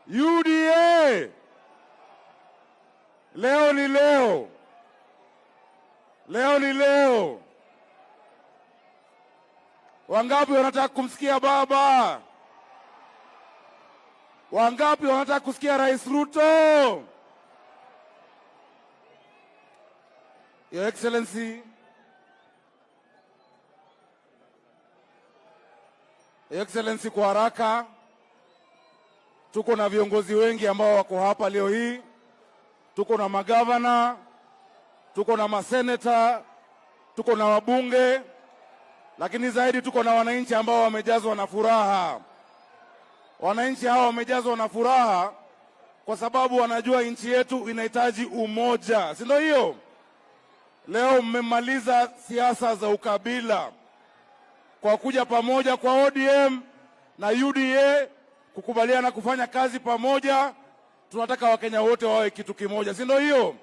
UDA! Leo ni leo, leo ni leo. Wangapi wanataka kumsikia baba? Wangapi wanataka kusikia Rais Ruto? Your Excellency, Your Excellency, kwa haraka, tuko na viongozi wengi ambao wako hapa leo hii. Tuko na magavana, tuko na maseneta, tuko na wabunge, lakini zaidi tuko na wananchi ambao wamejazwa na furaha. Wananchi hawa wamejazwa na furaha kwa sababu wanajua nchi yetu inahitaji umoja, si ndio hiyo? Leo mmemaliza siasa za ukabila kwa kuja pamoja kwa ODM na UDA kukubaliana kufanya kazi pamoja. Tunataka Wakenya wote wawe kitu kimoja, si ndio hiyo?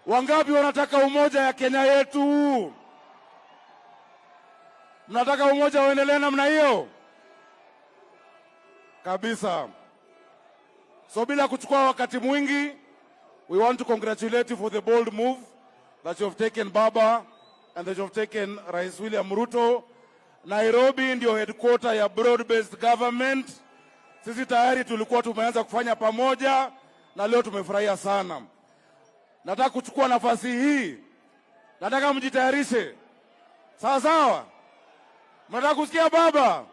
Wangapi wanataka umoja ya Kenya yetu? Mnataka umoja uendelee namna hiyo kabisa? So bila kuchukua wakati mwingi, we want to congratulate you for the bold move that you have taken, Baba, and that you have taken, Rais William Ruto. Nairobi ndio headquarter ya broad-based government. Sisi tayari tulikuwa tumeanza kufanya pamoja na leo tumefurahia sana. Nataka kuchukua nafasi hii, nataka mjitayarishe. Sawa sawa, mnataka kusikia baba?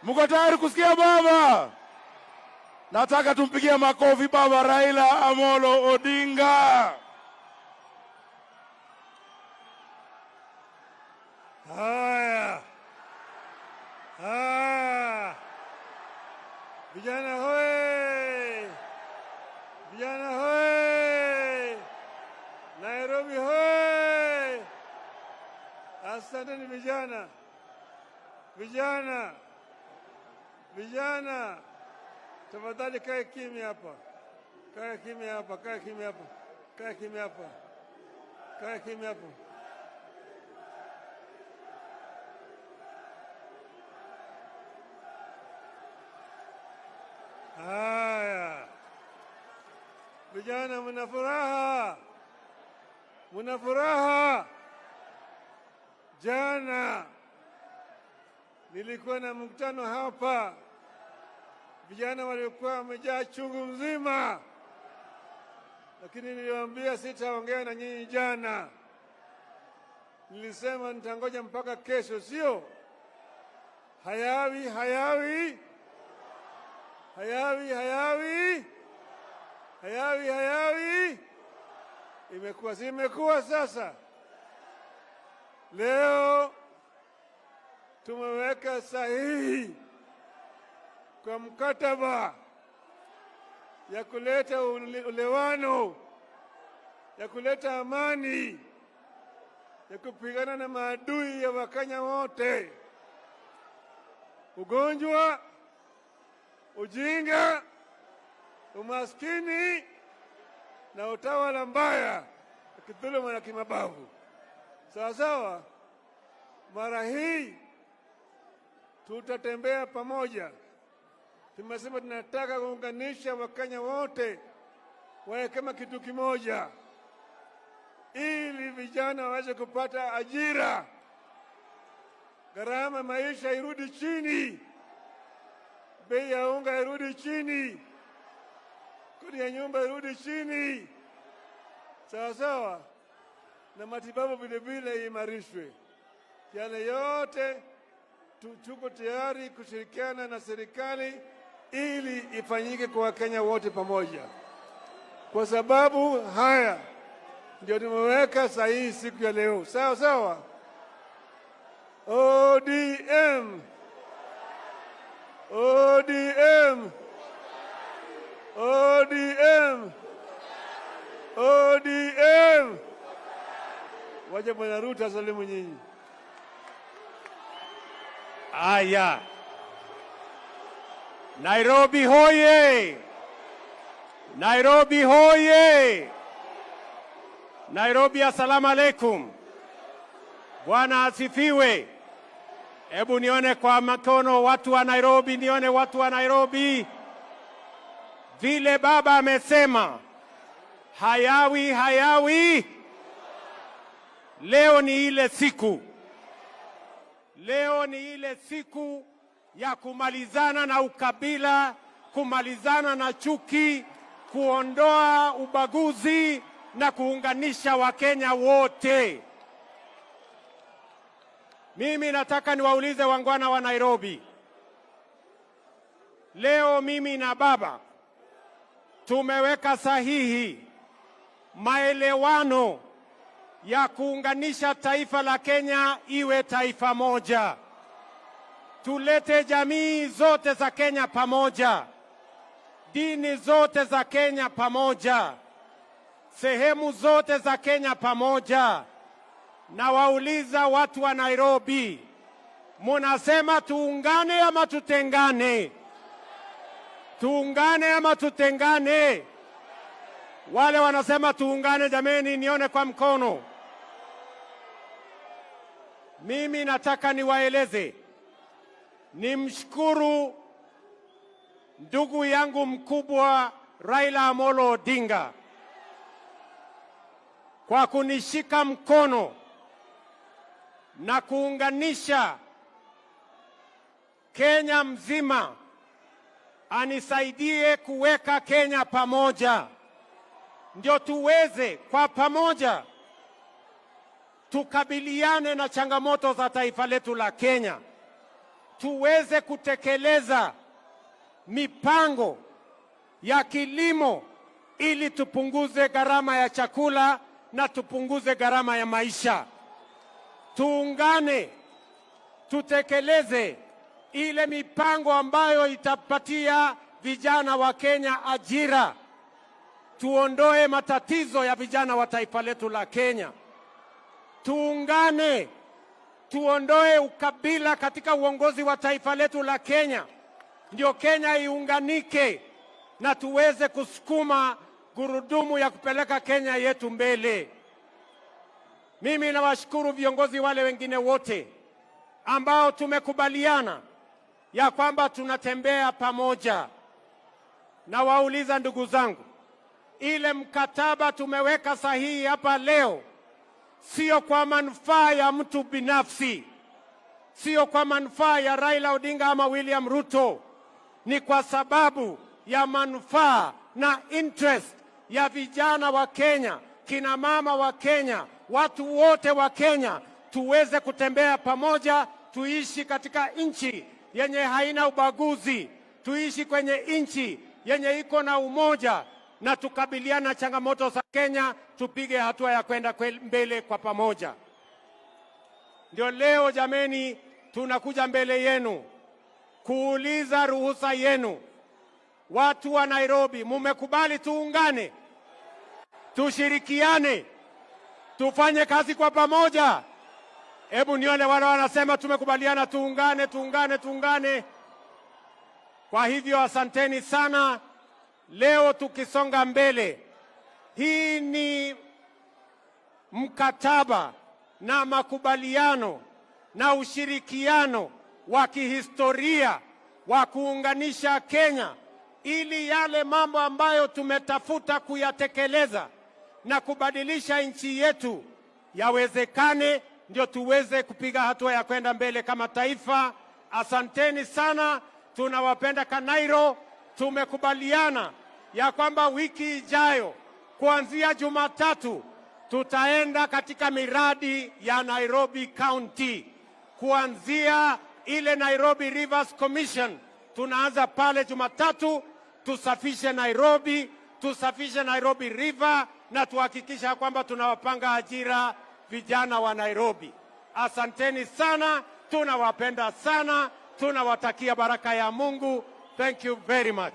Mko tayari kusikia baba? Nataka tumpigie makofi Baba Raila Amolo Odinga. Haya, haya, vijana hoe, vijana hoe, Nairobi hoe! Asanteni vijana, vijana, vijana, tafadhali kae kimya hapa, kae kimya hapa, kae kimya hapa, kae kimya hapa, kae kimya hapa. Haya, vijana, mna furaha? Mna furaha? Jana nilikuwa na mkutano hapa, vijana walikuwa wamejaa chungu mzima, lakini niliwaambia sitaongea na nyinyi jana. Nilisema nitangoja mpaka kesho, sio? Hayawi, hayawi, hayawi, hayawi, hayawi, hayawi. Imekuwa si imekuwa sasa. Leo tumeweka sahihi kwa mkataba ya kuleta ulewano, ya kuleta amani, ya kupigana na maadui ya Wakenya wote: ugonjwa, ujinga, umaskini na utawala mbaya, kidhuluma na kimabavu. Sawa sawa. Mara hii tutatembea pamoja. Tumesema tunataka kuunganisha Wakenya wote wawe kama kitu kimoja, ili vijana waweze kupata ajira, gharama maisha irudi chini, bei ya unga irudi chini, kodi ya nyumba irudi chini, sawa sawa, na matibabu vile vile iimarishwe. Yale yote tuko tayari kushirikiana na serikali ili ifanyike kwa Wakenya wote pamoja, kwa sababu haya ndio tumeweka sahihi siku ya leo. Sawa sawa. ODM, ODM, ODM, ODM. Wacha Bwana Ruto asalimu nyinyi. Aya, Nairobi hoye! Nairobi hoye! Nairobi, assalamu alaikum. Bwana asifiwe. Hebu nione kwa mikono watu wa Nairobi, nione watu wa Nairobi. Vile baba amesema, hayawi hayawi. Leo ni ile siku, leo ni ile siku ya kumalizana na ukabila, kumalizana na chuki, kuondoa ubaguzi na kuunganisha Wakenya wote. Mimi nataka niwaulize waungwana wa Nairobi, leo mimi na baba tumeweka sahihi maelewano ya kuunganisha taifa la Kenya iwe taifa moja. Tulete jamii zote za Kenya pamoja, dini zote za Kenya pamoja, sehemu zote za Kenya pamoja. Nawauliza watu wa Nairobi, munasema tuungane ama tutengane? Tuungane ama tutengane? Wale wanasema tuungane, jameni, nione kwa mkono. Mimi nataka niwaeleze, nimshukuru ndugu yangu mkubwa Raila Amolo Odinga kwa kunishika mkono na kuunganisha Kenya mzima, anisaidie kuweka Kenya pamoja, ndio tuweze kwa pamoja tukabiliane na changamoto za taifa letu la Kenya, tuweze kutekeleza mipango ya kilimo ili tupunguze gharama ya chakula na tupunguze gharama ya maisha. Tuungane, tutekeleze ile mipango ambayo itapatia vijana wa Kenya ajira, tuondoe matatizo ya vijana wa taifa letu la Kenya. Tuungane, tuondoe ukabila katika uongozi wa taifa letu la Kenya, ndio Kenya iunganike na tuweze kusukuma gurudumu ya kupeleka Kenya yetu mbele. Mimi nawashukuru viongozi wale wengine wote ambao tumekubaliana ya kwamba tunatembea pamoja. Nawauliza ndugu zangu, ile mkataba tumeweka sahihi hapa leo sio kwa manufaa ya mtu binafsi, sio kwa manufaa ya Raila Odinga ama William Ruto, ni kwa sababu ya manufaa na interest ya vijana wa Kenya, kina mama wa Kenya, watu wote wa Kenya, tuweze kutembea pamoja, tuishi katika nchi yenye haina ubaguzi, tuishi kwenye nchi yenye iko na umoja na tukabiliana na changamoto za Kenya, tupige hatua ya kwenda mbele kwa pamoja. Ndio leo jameni, tunakuja mbele yenu kuuliza ruhusa yenu. Watu wa Nairobi, mumekubali tuungane, tushirikiane, tufanye kazi kwa pamoja? Hebu nione wale wanasema tumekubaliana tuungane, tuungane, tuungane. Kwa hivyo asanteni sana. Leo tukisonga mbele, hii ni mkataba na makubaliano na ushirikiano wa kihistoria wa kuunganisha Kenya ili yale mambo ambayo tumetafuta kuyatekeleza na kubadilisha nchi yetu yawezekane, ndio tuweze kupiga hatua ya kwenda mbele kama taifa. Asanteni sana, tunawapenda Kanairo. Tumekubaliana ya kwamba wiki ijayo kuanzia Jumatatu tutaenda katika miradi ya Nairobi County, kuanzia ile Nairobi Rivers Commission. Tunaanza pale Jumatatu, tusafishe Nairobi, tusafishe Nairobi River na tuhakikisha kwamba tunawapanga ajira vijana wa Nairobi. Asanteni sana, tunawapenda sana, tunawatakia baraka ya Mungu. Thank you very much.